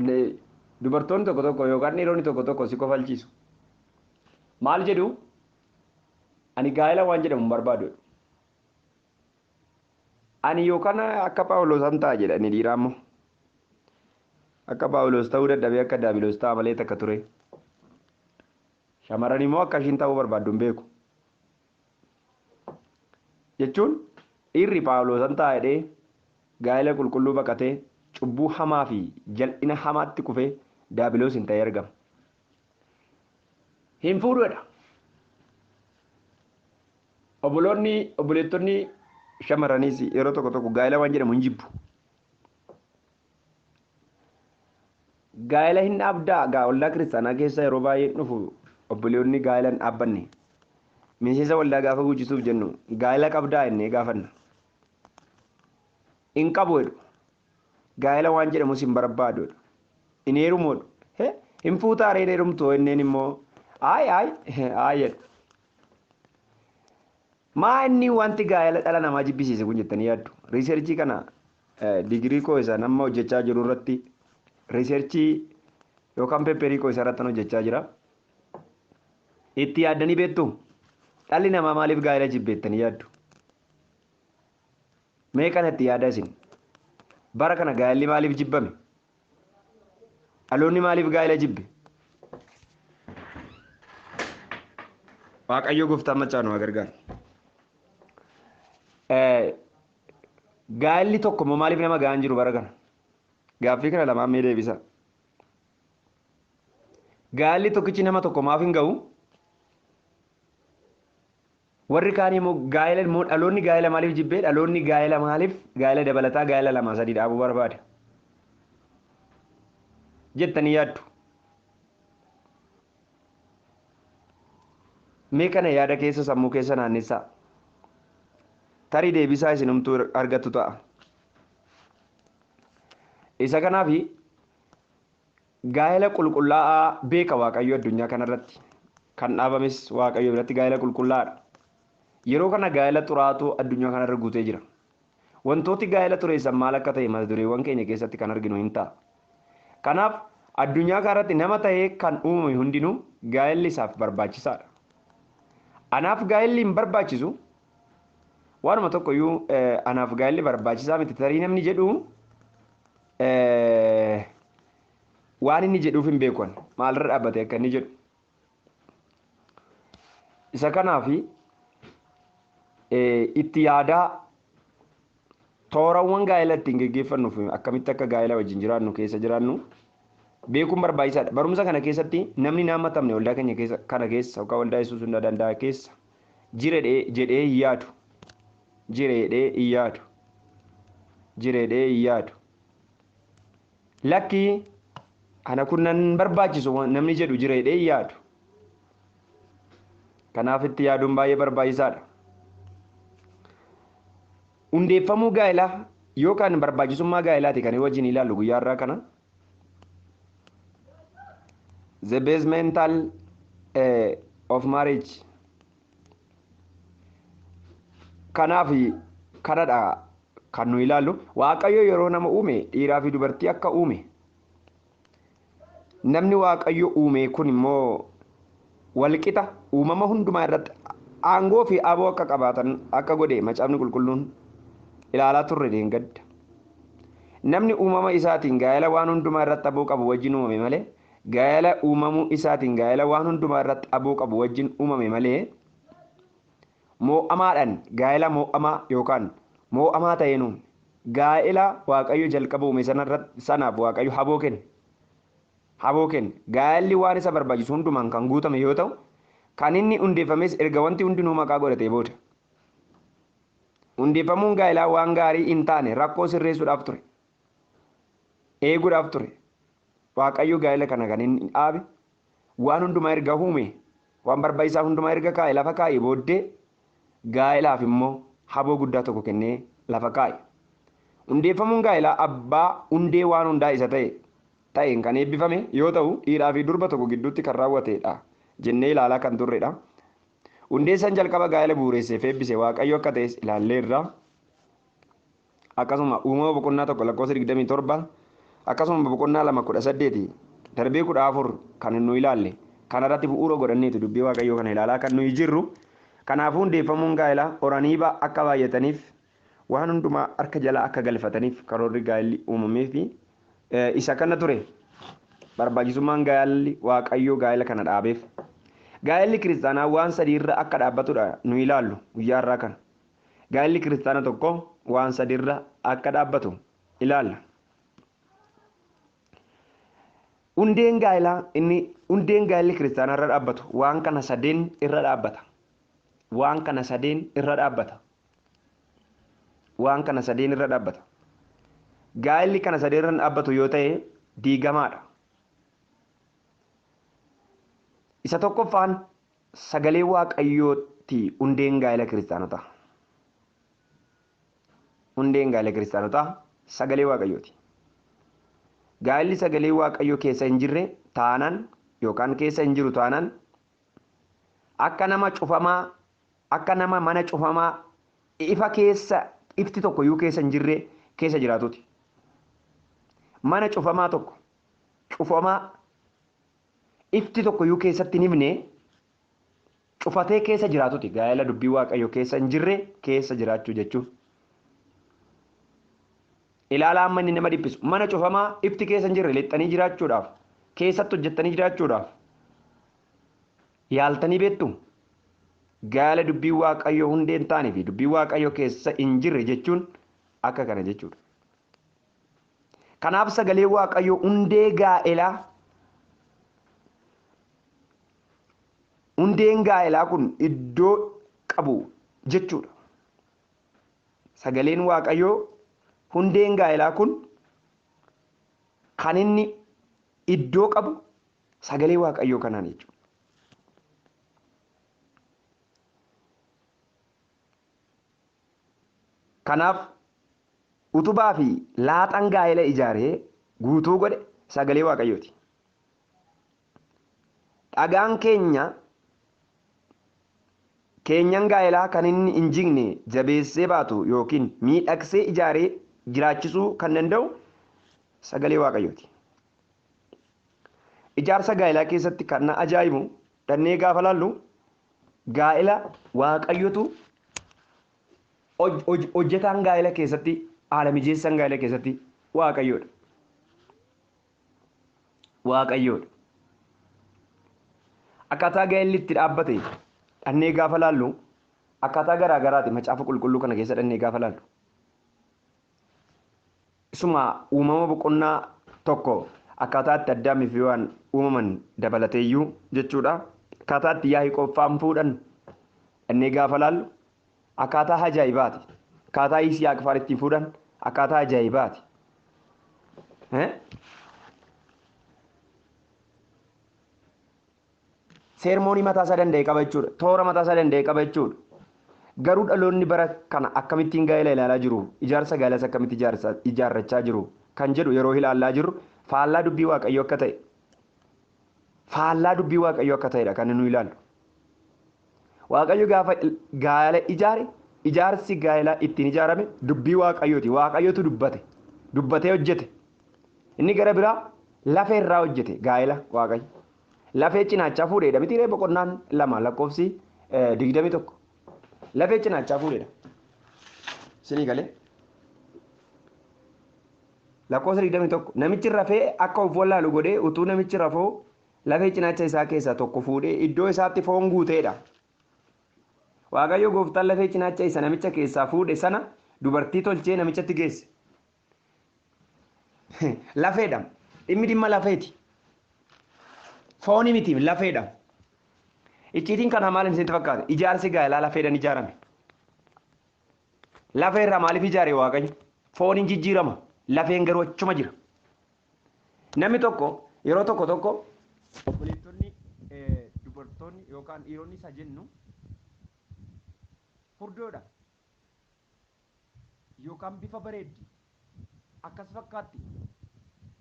Dubartoonni tokko tokko yookaan dhiironni tokko tokko si kofalchiisu. Maal jedhu? Ani gaa'ela waan jedhamu hin barbaadu. Ani yookaan akka Phaawulosan ta'a jedha inni dhiiraa immoo. Akka Phaawulos ta'uu dadhabee akka Daabiloos ta'a malee takka ture. Shamarran immoo akka ishiin ta'uu barbaaddu hin beeku. Jechuun dhiirri Phaawulosan ta'a jedhee gaa'ela qulqulluu baqatee cubbuu hamaa fi jal'ina hamaatti kufee Daabiloos hin ta'ee argama. Hin fuudhuudha. Obboloonni obboleettonni shamarraniis yeroo tokko tokko gaa'ela waan jedhamu hin jibbu. Gaa'ela hin dhaabdaa gaa waldaa kiristaanaa keessa yeroo baay'ee dhufu obboleonni gaa'ela hin dhaabbanne. Miseensa waldaa gaafa guuchisuuf jennu gaa'ela qabdaa jennee gaafanna. Hin qabu jedhu. Gaa'ela waan jedhamus hin barbaadu jedhu. Hin heerumu jedhu. Hin fuutaa ree heerumtu jenneen immoo ayi ayi ayi jedhu. Maa inni wanti gaa'ela dhala namaa jibbisiise kun jettanii yaaddu? Riiserchii kana digirii koo isa nama hojjechaa jiru irratti riiserchii yookaan peperii koo isa irratti hojjechaa jira. Itti yaaddanii beektu? Dhalli namaa maaliif gaa'ela jibbeettanii yaaddu? Mee kana itti yaada isin? Bara kana gaa'elli maaliif jibbame? Dhaloonni maaliif gaa'ela jibbe? Waaqayyo gooftaan macaa nu haa gargaaru. Gaa'elli tokko immoo maaliif nama ga'aan jiru bara kana? Gaaffii kana lamaan mee deebisa. Gaa'elli tokkichi nama tokko maaf hin ga'u? Warri kaan immoo gaa'ela immoo dhaloonni gaa'ela maaliif jibbee? Dhaloonni gaa'ela maaliif gaa'ela dabalataa gaa'ela lama sadii dhaabuu barbaada? Jettanii yaaddu. Mee kana yaada keessa sammuu keessa naannessaa. Tarii deebisaa isinumtuu argattu ta'a. Isa kanaaf gaa'ela qulqullaa'aa beeka Waaqayyo addunyaa kanarratti. Kan dhaabames Waaqayyo biratti gaa'ela qulqullaa'aadha. Yeroo kana gaa'ela xuraa'aatu addunyaa kanarra guutee jira. Wantooti gaa'ela xureessan maal akka ta'e mata dureewwan keenya keessatti kan arginu hin ta'a. Kanaaf addunyaa kanarratti nama ta'ee kan uumame hundinuu gaa'elli isaaf barbaachisaadha. Anaaf gaa'elli hin barbaachisu. Waanuma tokkoyyuu anaaf gaa'elli barbaachisaa miti tarii namni jedhu waan inni jedhuuf hin beeku maalirra dhaabbate akka inni jedhu. Isa kanaaf itti yaadaa toorawwan gaa'ela ittiin geggeeffannuuf akkamitti akka gaa'ela wajjin jiraannu keessa jiraannu beekuun barbaachisaadha. Barumsa kana keessatti namni nama tamne waldaa keenya keessa kana keessa yookaan waldaa Yesuus hunda danda'a keessa jira jedhee hin yaadu. Jireedhee hin yaadu. Jireedhee hin yaadu. Lakki ana kun nan barbaachisu namni jedhu jireedhee hin yaadu. Kanaaf itti yaaduun baay'ee barbaachisaadha. Hundeeffamuu gaa'elaa yookaan barbaachisummaa gaa'elaati kan wajjin ilaallu guyyaa har'aa kana. The basemental of marriage. Kanaaf kanadha kan nu ilaallu. Waaqayyo yeroo nama uume dhiiraa fi dubartii akka uume. Namni Waaqayyo uume kun immoo walqixa uumama hundumaa irratti aangoo fi aboo akka qabaatan akka godhe macaafni qulqulluun ilaalaa turre deenggadda. Namni uumama isaatiin gaa'ela waan hundumaa irratti aboo qabu wajjin uumame malee gaa'ela uumamuu isaatiin gaa'ela waan hundumaa irratti aboo qabu wajjin uumame malee moo'amaadhaan gaa'ela moo'amaa yookaan moo'amaa ta'een uume. Gaa'ela Waaqayyo jalqaba uume sanaaf Waaqayyo haboo kenne. Haboo kenne. Gaa'elli waan isa barbaachisu hundumaan kan guutame yoo ta'u kan inni hundeeffames erga wanti hundinuu maqaa godhatee booda. Hundeeffamuun gaa'elaa waan gaarii hin taane rakkoo sirreessuudhaaf ture. Eeguudhaaf ture. Waaqayyo gaa'ela kana kan inni dhaabe waan hundumaa erga uume waan barbaachisaa hundumaa erga kaa'e lafa kaa'e booddee gaa'elaaf immoo haboo guddaa tokko kennee lafa kaa'e. Hundeeffamuun gaa'elaa abbaa hundee waan hundaa isa ta'een kan eebbifame yoo ta'u dhiiraa fi durba tokko gidduutti kan raawwatedha jennee ilaalaa kan turredha. Hundeessaan jalqaba gaa'ela bu'uureesseef eebbise Waaqayyo akka ta'es ilaalleerra. Akkasuma uumama boqonnaa 1 lakkoofsa 27 Akkasuma boqonnaa 2 18 darbee 14 kan nu ilaalle kanarratti bu'uura godhanneetu dubbii Waaqayyoo kana ilaalaa kan nuyi jirru. Kanaafuu hundeeffamuun gaa'elaa horanii akka baay'ataniif waan hundumaa harka jalaa akka galfataniif karoorri gaa'elli uumamee fi isa kana ture barbaachisummaan gaa'elli Waaqayyoo gaa'ela kana dhaabeef. Gaa'elli kiristaanaa waan sadiirra akka dhaabbatudha nu ilaallu guyyaa har'aa kana. Gaa'elli kiristaana tokko waan sadiirra akka dhaabbatu ilaalla. Hundeen gaa'elaa inni hundeen gaa'elli kiristaanaa irra dhaabbatu waan kana sadeen irra dhaabbata. Waan kana sadeen irra dhaabbata. Waan kana sadeen irra dhaabbata. Gaa'elli kana sadeen irra dhaabbatu yoo ta'e diigamaadha. Isa tokkoffaan sagalee Waaqayyooti hundeen gaa'ela kiristaanotaa. Hundeen gaa'ela kiristaanotaa sagalee Waaqayyooti. Gaa'elli sagalee Waaqayyoo keessa hin jirre taanaan yookaan keessa hin jiru taanaan akka nama cufamaa, akka nama mana cufamaa ifa keessa ifti tokko iyyuu keessa hin jirre keessa jiraatuti. Mana cufamaa tokko cufamaa ifti tokko iyyuu keessatti hin himne cufatee keessa jiraatuti. Gaa'ela dubbii Waaqayyoo keessa hin jirre keessa jiraachuu jechuun. Ilaalaa amma inni nama dhiphisu. Mana cufamaa ifti keessa hin jirre lixxanii jiraachuudhaaf, keessatti hojjettanii jiraachuudhaaf yaaltanii beektu. Gaa'ela dubbii Waaqayyoo hundee hin taane fi dubbii Waaqayyoo keessa hin jirre jechuun akka kana jechuudha. Kanaaf sagalee Waaqayyoo hundee gaa'elaa, hundeen gaa'elaa kun iddoo qabu jechuudha. Sagaleen Waaqayyoo hundeen gaa'elaa kun kan inni iddoo qabu sagalee Waaqayyoo kanaan jechuudha. Kanaaf utubaa fi laaxaan gaa'ela ijaaree guutuu godhe sagalee Waaqayyooti. Dhagaan keenya keenyan gaa'elaa kan inni hin jigne jabeessee baatu yookiin miidhagsee ijaaree jiraachisuu kan danda'u sagalee Waaqayyooti. Ijaarsa gaa'elaa keessatti kan na ajaa'ibu dhannee gaafa laallu gaa'ela Waaqayyotu hojjetaan gaa'ela keessatti haala mijeessaan gaa'ela keessatti Waaqayyoodha. Waaqayyoodha. Akkaataa gaa'elli itti dhaabbate dhannee gaafa laallu akkaataa garaa garaati macaafa qulqulluu kana keessa dhannee gaafa laallu. Isuma uumama boqonnaa tokko akkaataa itti Addaamii fi Hewaan uumaman dabalateeyyuu jechuudha. Akkaataa itti Yaaqoob faan fuudhan dhannee gaafa laallu akkaataa ajaa'ibaati. Akkaataa Yisihaaq faan ittiin fuudhan akkaataa ajaa'ibaati. Seermoonii mataa isaa danda'e qaba jechuudha. Toora mataa isaa danda'e qaba jechuudha. Garuu dhaloonni bara kana akkamittiin gaa'ela ilaalaa jiru, ijaarsa gaa'elas akkamitti ijaarrachaa jiru kan jedhu yeroo ilaallaa jirru faallaa dubbii Waaqayyoo akka ta'e, faallaa dubbii Waaqayyoo akka ta'edha kan nu ilaallu. Waaqayyo gaafa gaa'ela ijaare, ijaarsi gaa'elaa ittiin ijaarame dubbii Waaqayyooti. Waaqayyotu dubbate, dubbatee hojjete. Inni gara biraa lafee irraa hojjete gaa'ela Waaqayyo. Lafee cinaachaa fuudheedha miti ree boqonnaan 2 lakkoofsi 21. Lafee cinaachaa fuudheedha. Isinii galee? Lakkoofsa 21. Namichi rafee akka of wallaalu godhee utuu namichi rafoo lafee cinaacha isaa keessaa tokko fuudhee iddoo isaatti foon guuteedha. Waaqayyo gooftaan lafee cinaacha isa namicha keessaa fuudhe sana dubartii tolchee namichatti geesse. Lafeedha. Dhimmi dhimma lafeeti. Fooni miti lafeedha. Icciitiin kanaa maal isinitti fakkaata? Ijaarsi gaa'elaa lafeedhaan ijaarame. Lafee irraa maaliif ijaare Waaqayyo? Fooniin jijjiirama. Lafeen garuu achuma jira. Namni tokko yeroo tokko tokko obboleettonni dubartoonni yookaan dhiironni isa jennu furdoodha yookaan bifa bareeddi akkas fakkaatti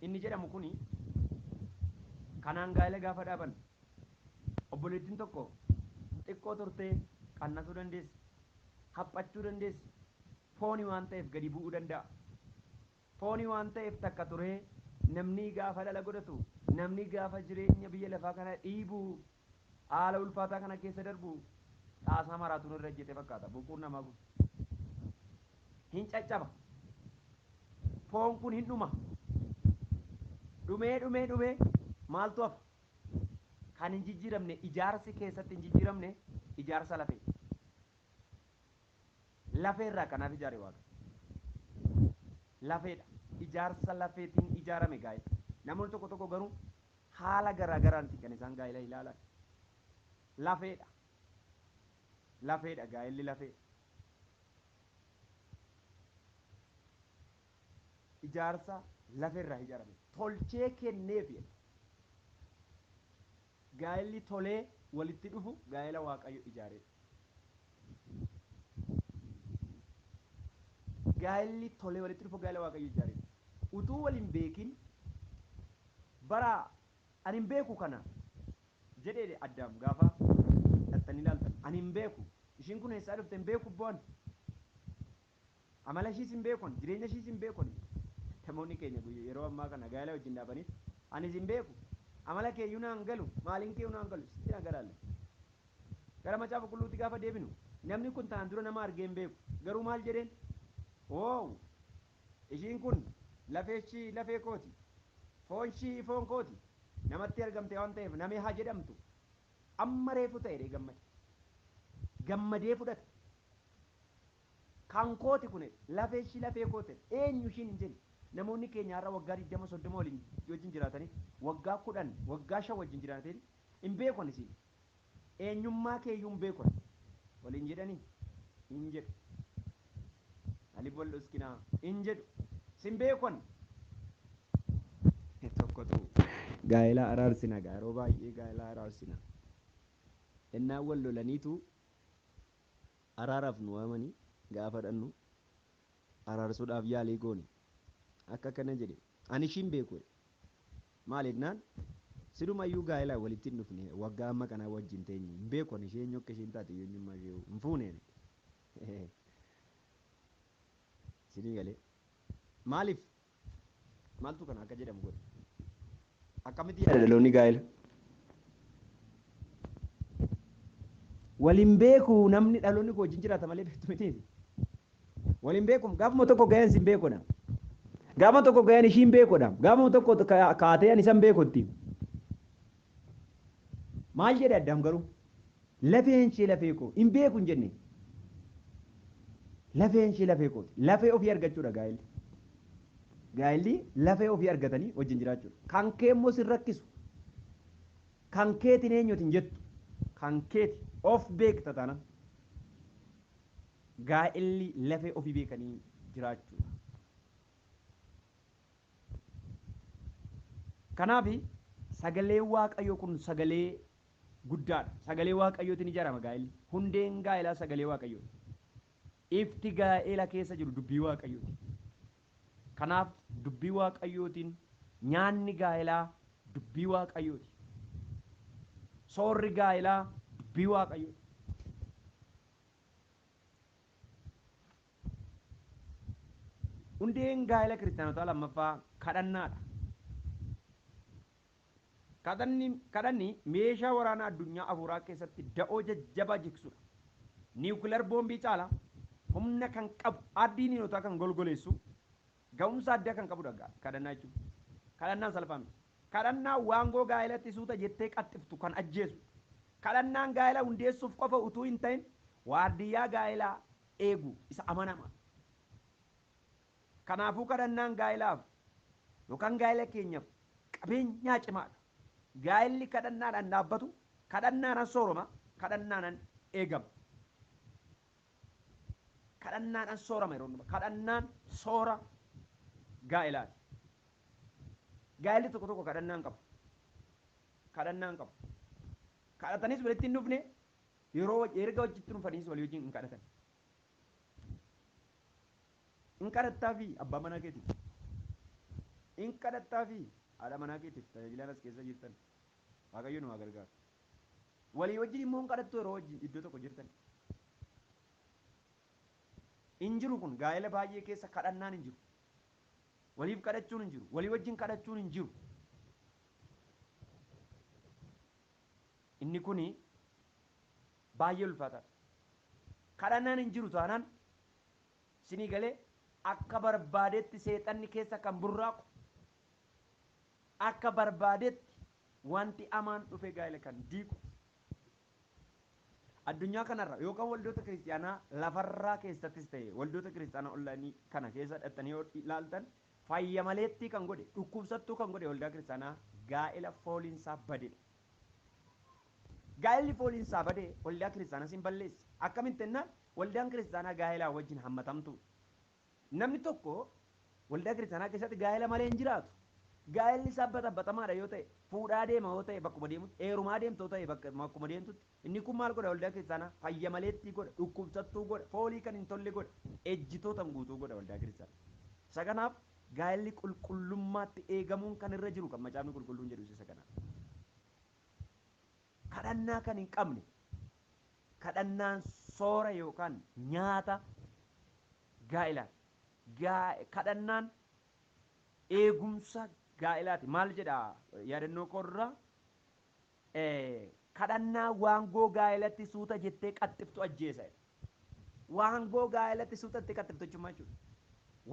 inni jedhamu kuni kanaan gaa'ela gaafa dhaaban obboleettiin tokko xiqqoo turtee qannasuu dandeessi, haphachuu dandeessi, fooni waan ta'eef gadi bu'uu danda'a. Fooni waan ta'eef takka turee Namni gaafa dhala godhatu, namni gaafa jireenya biyya lafaa kana dhiibu, haala ulfaataa kana keessa darbu, xaasaa maraatuun irra ejjete fakkaata. Boquun namaa kun hin caccaba. Foon kun hin dhuma. Dhumee dhumee dhumee maaltu hafa? Kan hin jijjiiramne, ijaarsi keessatti hin jijjiiramne ijaarsa lafee. Lafee irraa kanaaf ijaare Waaqa. Lafeedha. Ijaarsa lafeetiin ijaarame gaa'ela. Namoonni tokko tokko garuu haala garaa garaatiin kan isaan gaa'ela ilaalan. Lafeedha. Lafeedha, gaa'elli lafeedha. Ijaarsa lafeerraa ijaarame. Tolchee kenneef jedha. Gaa'elli tolee walitti dhufu gaa'ela Waaqayyo ijaaredha. Gaa'elli tolee walitti dhufu gaa'ela Waaqayyo ijaaredha. Utuu wal hin beekin bara ani hin beeku kana jedhee Addaam gaafa dhattanii ilaaltan, ani hin beeku, ishiin kun eessaa dhufte hin beeku, bu'an amala ishiis hin beekon, jireenya ishiis hin beekon. Namoonni keenya yeroo ammaa kana gaa'ela wajjin dhaabaniif anis hin beeku, amala keeyyuu naan galu, maaliin keeyyuu naan galu, sitti na galaalla. Gara Macaafa Qulqulluutti gaafa deebinu, namni kun tanaan dura nama argee hin beeku, garuu maal jedheen? Woow, ishiin kun lafee ishii lafee kooti, foon ishii foon kooti, namatti argamte waan ta'eef namee haa jedhamtu, amma reefu ta'e gammade, gammadee fudhate. Kan kooti kun lafee ishii lafee kooti, eenyu ishiin hin jenne. Namoonni keenya har'a waggaa 20 30 waliin wajjin jiraatanii, waggaa 10 waggaa 5 wajjin jiraatanii, hin beekon isiin, eenyummaa keeyyuu hin beekon waliin jedhanii hin jedhu. Ali wal uskinaa hin jedhu, sin beekon. Tokkotu gaa'ela araarsina, yeroo baay'ee gaa'ela araarsina. Ennaa wal lolaniitu araaraaf nu waamanii, gaafa dhannu araarsuudhaaf yaalii goone. Akka kana jedhe, ani ishiin beeku. Maal jennaan, sirumayyuu gaa'ela walitti hin dhufne, waggaa amma kanaa wajjin teenye, hin beeku ani ishee, eenyu akka isheen taate, eenyummaa ishee hin fuune. Sinii galee? Maaliif, maaltu kana akka jedhamu godhe? Akkamitti yaada dhaloonni gaa'ela? Waliin beeku namni, dhaloonni koo wajjin jiraata malee beektu miti. Waliin beekum, gaafuma tokko ga'een sin beekudha. Gaafuma tokko ga'een ishiin beekudha. Gaafuma tokko kaatee ani isan beekutti. Maal jedhe Addaam garuu? Lafeen ishee lafee koo, hin beeku hin jenne. Lafeen ishee lafee kooti. Lafee ofii argachuudha gaa'elli. Gaa'elli lafee ofii argatanii wajjin jiraachuudha. Kan kee immoo sin rakkisu. Kan keetiin eenyuutiin jettu. Kan keeti of beekta taanaan. Gaa'elli lafee ofii beekanii jiraachuudha. Kanaaf sagalee Waaqayyoo kun sagalee guddaadha. Sagalee Waaqayyootiin ijaarama gaa'elli. Hundeen gaa'elaa sagalee Waaqayyooti. Ifti gaa'ela keessa jiru dubbii Waaqayyooti. Kanaaf dubbii Waaqayyootiin nyaanni gaa'elaa dubbii Waaqayyooti. Soorri gaa'elaa dubbii Waaqayyooti. Hundeen gaa'ela kiristaanotaa lammaffaa kadhannaadha. Kadhanni meeshaa waraanaa addunyaa afuuraa keessatti da'oo jajjabaa jigsudha. Niwukilar boombii caala humna kan qabu, ardii diinotaa kan golgoleessu, ga'umsa addaa kan qabudha kadhannaa jechuun. Kadhannaan salphaa miti. Kadhannaan waangoo gaa'elatti suuta jettee qaxxiftu kan ajjeesu. Kadhannaan gaa'ela hundeessuuf qofa utuu hin ta'in waardiyyaa gaa'elaa eegu isa amanama. Kanaafuu kadhannaan gaa'elaaf yookaan gaa'ela keenyaaf qabeenyaa cimaadha. Gaa'elli kadhannaadhaan dhaabbatu, kadhannaadhaan sooroma, kadhannaadhaan eegama. Kadhannaadhaan soorama yeroo hundumaa. Kadhannaan soora gaa'elaati. Gaa'elli tokko tokko kadhannaan qabu. Kadhannaan qabu. Kadhatanis walitti hin dhufne, yeroo erga wajjitti dhufaniis walii wajjin hin kadhatan. Hin kadhattaa fi abbaa manaa keetiif. Hin kadhattaa fi haadha manaa keetiif, tajaajilaan as keessa jirtan. Waaqayyo nu haa gargaaru. Walii wajjin immoo hin kadhattu yeroo wajjin iddoo tokko jirtan. Hin jiru kun, gaa'ela baay'ee keessa kadhannaan hin jiru. Waliif kadhachuun hin jiru. Walii wajjin kadhachuun hin jiru. Inni kuni baay'ee ulfaataadha. Kadhannaan hin jiru taanaan sinii galee akka barbaadetti seexanni keessa kan burraaqu, akka barbaadetti wanti amaan dhufe gaa'ela kan diigu. Addunyaa kanarra yookaan waldoota kiristaanaa lafarraa keessattis ta'e waldoota kiristaanaa onlaayinii kana keessa dhattanii yoo ilaaltan fayya maleettii kan godhe, dhukkubsattuu kan godhe waldaa kiristaanaa gaa'ela fooliinsaa badedha. Gaa'elli fooliinsaa bade waldaa kiristaanaa sin balleessa. Akkamitti jennaan waldaan kiristaanaa gaa'elaa wajjin hammatamtuudha. Namni tokko waldaa kiristaanaa keessatti gaa'ela malee hin jiraatu. Gaa'elli isaa baxabaxamaadha yoo ta'e, fuudhaa deema yoo ta'e bakkuma deemutti, heerumaa deemtu yoo ta'e bakkuma deemtutti, inni kun maal godha waldaa kiristaanaa? Fayya maleettii godha, dhukkubsattuu godha, foolii kan hin tolle godha, ejjitootan guutuu godha waldaa kiristaanaa. Isa kanaaf gaa'elli qulqullummaatti eegamuun kan irra jiru kan macaafni qulqulluun jedhu isa kanaaf. Kadhannaa kan hin qabne, kadhannaan soora yookaan nyaata gaa'elaati. Kadhannaan eegumsa gaa'elaati. Maal jedha yaadannoo koorraa? Kadhannaa waangoo gaa'elatti suuta jettee qaxxiftu ajjeesa. Waangoo gaa'elatti suuta jettee qaxxiftu jechuun maal jechuudha?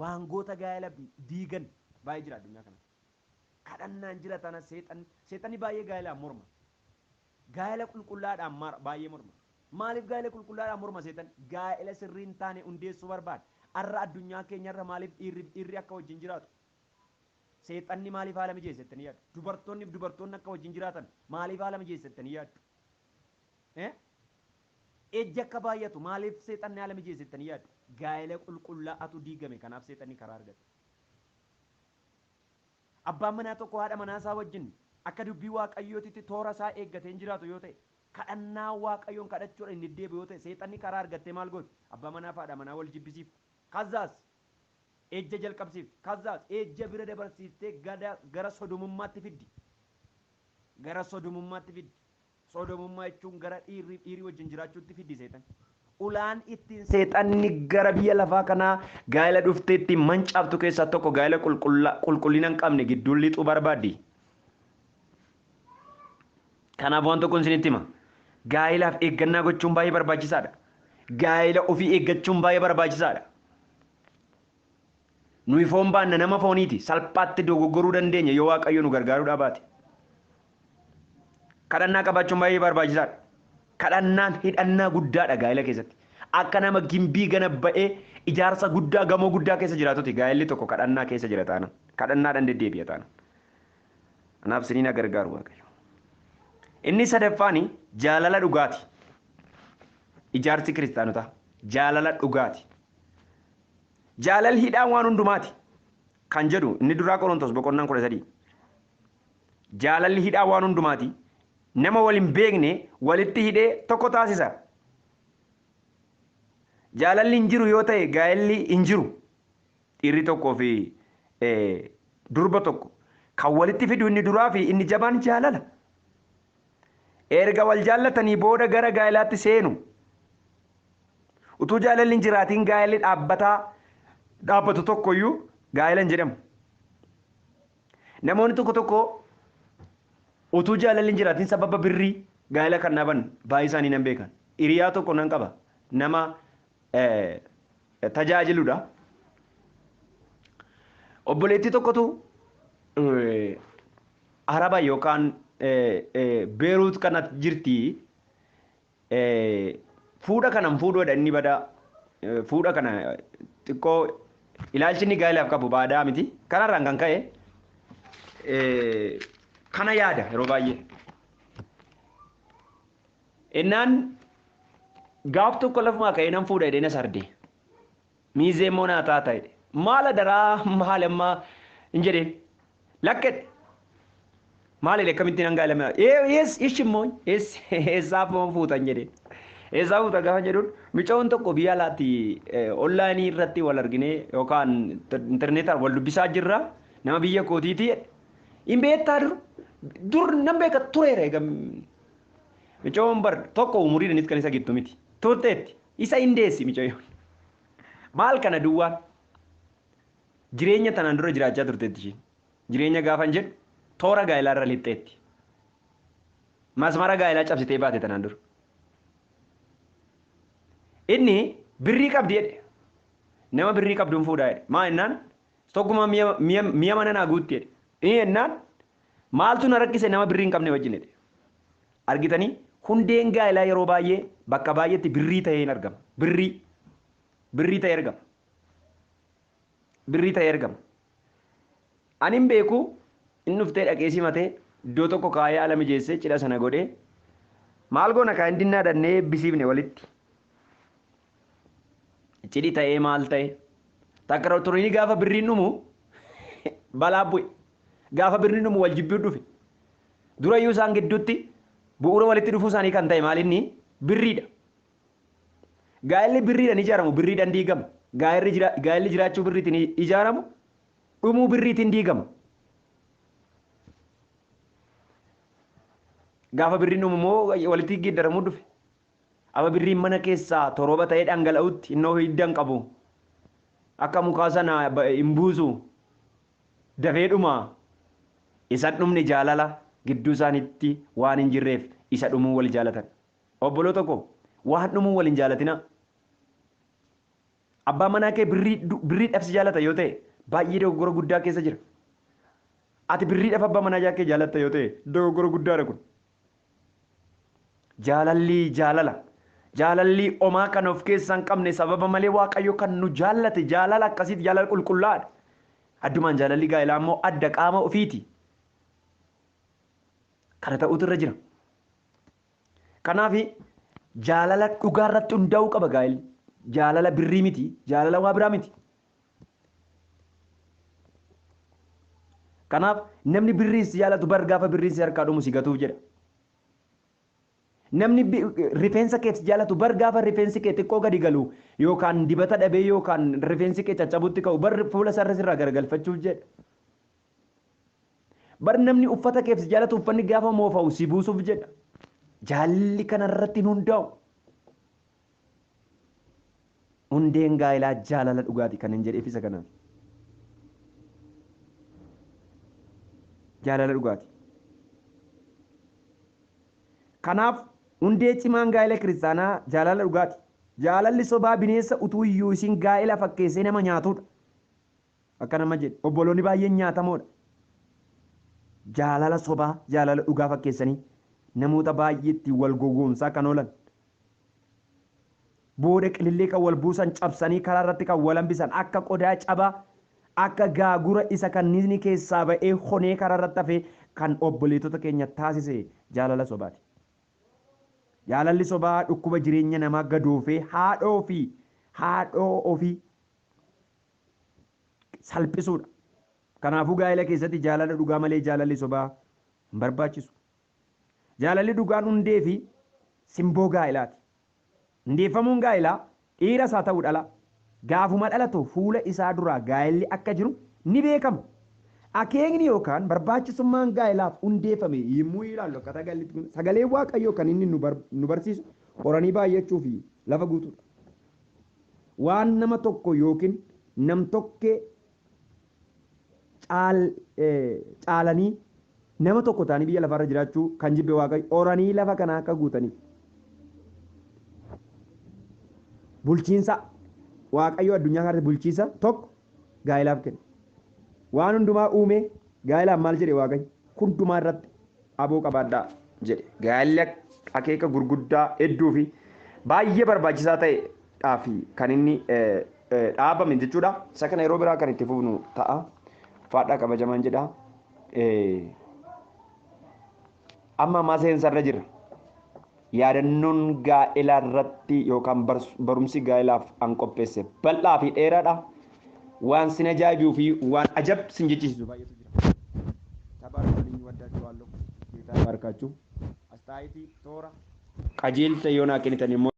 Waangoota gaa'ela diigan baay'ee jira addunyaa kana. Kadhannaan jira tana seexanni baay'ee gaa'elaan morma. Gaa'ela qulqullaadhaan baay'ee morma. Maaliif gaa'ela qulqullaadhaan morma seexanni? Gaa'ela sirrii hin taane hundeessuu barbaada. Har'a addunyaa keenyarra maaliif dhiirri akka wajjin jiraatu? Seexanni maaliif haala mijeessa jettanii yaaddu? Dubartoonni fi dubartoonni akka wajjin jiraatan maaliif haala mijeessa jettanii yaaddu? Ejji akka baay'atu maaliif seexanni haala mijeessa jettanii yaaddu? Gaa'ela qulqullaa'atu diigame, kanaaf seexanni karaa argate. Abbaan manaa tokko haadha manaa isaa wajjin akka dubbii Waaqayyootitti toora isaa eeggatee hin jiraatu yoo ta'e, kadhannaa Waaqayyoon kadhachuudhaan hin deddeebi'u yoo ta'e, seexanni karaa argattee maal gooti? Abbaa manaa fi haadha manaa wal jibbisiifti. Kazaas ejja jalqabsiifti. Kazaas ejja bira dabarsiiftee gara sodomummaatti fiddi. Gara sodomummaatti fiddi. Sodomummaa jechuun gara dhiirri dhiirri wajjin jiraachuutti fiddi seexanni. Ulaan ittiin seexanni gara biyya lafaa kanaa gaa'ela dhuftee ittiin mancaaftu keessaa tokko gaa'ela qulqullina hin qabne gidduun lixuu barbaaddi. Kanaaf waan tokkoon isinitti hima. Gaa'elaaf eeggannaa gochuun baay'ee barbaachisaadha. Gaa'ela ofii eeggachuun baay'ee barbaachisaadha. Nuyi foon baanna, nama fooniiti. Salphaatti dogoggoruu dandeenya yoo Waaqayyo nu gargaaruu baate. Kadhannaa qabaachuun baay'ee barbaachisaadha. Kadhannaan hidhannaa guddaadha gaa'ela keessatti. Akka nama gimbii gana ba'ee ijaarsa guddaa gamoo guddaa keessa jiraatuti gaa'elli tokko kadhannaa keessa jira taana. Kadhannaadhaan deddeebi'a taana. Kanaaf isiniin haa gargaaru Waaqayyo. Inni sadaffaan jaalala dhugaati. Ijaarsi kiristaanotaa jaalala dhugaati. Jaalalli hidhaan waan hundumaati kan jedhu inni duraa Qorontos boqonnaan 13. Jaalalli hidhaan waan hundumaati. Nama wal hin beekne walitti hidhee tokko taasisa. Jaalalli hin jiru yoo ta'e gaa'elli hin jiru. Dhiirri tokkoo fi durba tokko kan walitti fidu inni duraa fi inni jabaan jaalala. Erga wal jaallatanii booda gara gaa'elaatti seenu. Utuu jaalalli hin jiraatiin gaa'elli dhaabbatu tokkoyyuu gaa'ela hin jedhamu. Namoonni tokko tokko utuu jaalalli hin jiraatiin sababa birrii gaa'ela kan dhaaban baay'ee isaanii nan beekan. Hiriyaa tokko nan qaba. Nama tajaajiludha. Obboleettii tokkotu Araba yookaan Beeruut kana jirti. Fuudha kanan fuudhuudha inni badaa. Fuudha kana xiqqoo ilaalchi inni gaa'elaaf qabu baadaa miti. Kanarraan kan ka'e kana yaada yeroo baay'ee. Innaan gaaf tokko lafumaa ka'ee nan fuudha jedhee na sarde. Miizee immoo naa taata jedhe. Maal adaraa maal ammaa hin jedheen. Lakkedhe. Maal jedhe akkamittiin hanga ilama. Ees ishi immoo eessaaf moo fuutan jedheen. Eessaa fuuta gaafa jedhuun micoon tokko biyya alaatti onlaayinii irratti wal arginee yookaan intarneetaan wal dubbisaa jirra. Nama biyya kootiiti jedhe. Hin beektaa dur nan beeka tureera egaa. Micoon bar tokko umuriidhaanis kan isa gittu miti. Turteetti isa hin deessi micoon. Maal kana duwwaan? Jireenya tanaan dura jiraachaa turteetti ishiin. Jireenya gaafan jedhu toora gaa'elaa irra lixxeetti. Masmara gaa'elaa cabsitee baate tanaan dura. Inni birrii qabdi jedhe. Nama birrii qabduun fuudhaa jedhe. Maa jennaan tokkuma mi'a mana naa guutti jedhe. Inni jennaan maaltu na rakkise nama birrii hin qabne wajjin jedhe. Argitanii hundeen gaa'elaa yeroo baay'ee bakka baay'eetti birrii ta'ee hin argama. Birrii. Birrii ta'ee argama. Birrii ta'ee argama. Ani hin beeku inni dhuftee dhaqee simatee iddoo tokko kaayee haala mijeessee cidha sana godhee maal goona kaa hindinnaa dhannee eebbisiifne walitti. Cidhi ta'ee maal ta'e takka turini gaafa birriin dhumu balaa bu'e. Gaafa birriin dhumu wal jibbuu dhufe. Durayyuu isaan gidduutti bu'uura walitti dhufuu isaanii kan ta'e maal inni birriidha. Gaa'elli birriidhaan ijaaramu birriidhaan diigama. Gaa'elli jiraachuu birriitiin ijaaramu dhumuu birriitiin diigama. Gaafa birriin dhumu immoo walitti geeddaramuu dhufe. Amma birriin mana keessaa torooba ta'ee dhangala'utti innoo hidda hin qabu. Akka mukaa sana hin buusu. Dafee dhuma. Isa dhumni jaalala gidduu isaaniitti waan hin jirreef isa dhumuu wal jaalatan. Obboloota koo waan dhumuu wal hin jaalatinaa. Abbaan manaa kee birriidhaaf si jaalata yoo ta'e baay'ee dogoggora guddaa keessa jira. Ati birriidhaaf abbaa manaa kee jaalatta yoo ta'e dogoggora guddaadha kun. Jaalalli jaalala. Jaalalli omaa kan of keessaa hin qabne sababa malee Waaqayyo kan nu jaallate jaalala akkasiiti jaalala qulqullaa'aadha. Addumaan jaalalli gaa'elaa immoo adda qaama ofiiti. Kana ta'utu irra jira. Kanaaf jaalala dhugaa irratti hundaa'uu qaba gaa'elli. Jaalala birrii miti, jaalala waa biraa miti. Kanaaf namni birrii si jaalatu bar gaafa birriin si harkaa dhumu si gatuuf jedha. Namni rifeensa kee si jaalatu bar gaafa rifeensi kee xiqqoo gadi galu yookaan dibata dhabee yookaan rifeensi kee caccabutti ka'u bar fuula isaarra sirraa garagalfachuuf jedha. Bar namni uffata keef si jaalatu uffanni gaafa moofa'u si buusuuf jedha. Jaalli kanarratti hin hundaa'u. Hundeen gaa'elaa jaalala dhugaati kan hin jedheef isa kanaaf. Jaalala dhugaati. Kanaaf hundee cimaan gaa'ela kiristaanaa jaalala dhugaati. Jaalalli sobaa bineensa utuu iyyuu isin gaa'ela fakkeessee nama nyaatudha. Akka nama jedhe obboloonni baay'een nyaatamoodha. Jaalala sobaa jaalala dhugaa fakkeessanii namoota baay'eetti wal gowwoomsaa kan oolan. Booda qilillee kan wal buusan cabsanii karaa irratti kan wal hambisan akka qodaa cabaa akka gaagura isa kanniisni keessaa ba'ee honee karaa irratti hafee kan obboleettota keenya taasise jaalala sobaati. Jaalalli sobaa dhukkuba jireenya namaa gadoofee haadhoo fi haadhoo ofii salphisuudha. Kanaafuu gaa'ela keessatti jaalala dhugaa malee jaalalli sobaa hin barbaachisu. Jaalalli dhugaan hundee fi simboo gaa'elaati. Hundeeffamuun gaa'elaa dhiiras haa ta'u dhala gaafuma dhalatu fuula isaa duraa gaa'elli akka jiru ni beekama. Akeekni yookaan barbaachisummaan gaa'elaaf hundeeffame yommuu ilaallu akkaataa gaa'elli kun sagalee Waaqayyoo kan inni nu barsiisu horanii baay'achuu fi lafa guutuudha. Waan nama tokko yookiin nam tokkee caalanii nama tokko ta'anii biyya lafarra jiraachuu kan jibbe Waaqayyo horanii lafa kana akka guutaniif. Bulchiinsa Waaqayyo addunyaa kanatti bulchiinsa tokko gaa'elaaf kenne. Waan hundumaa uume gaa'elaaf maal jedhe Waaqayyo? Hundumaa irratti aboo qabaadhaa jedhe. Gaa'elli akeeka gurguddaa hedduu fi baay'ee barbaachisaa ta'edhaa fi kan inni dhaabame jechuudha. Isa kana yeroo biraa kan itti fufnu ta'a. Faadhaa kabajamaan jedha. Amma ammaa seensarra jirra. Yaadannoon gaa'elaa irratti yookaan barumsi gaa'elaaf an qopheesse bal'aa fi dheeraadha. Waan sin ajaa'ibuu fi waan ajab sin jechisiisu baay'eetu jira. Tabaaraka ወዳችኋለሁ። ጌታ ይባርካችሁ። አስተያየቲ toora qajeelcha yoo naa kennitan immoo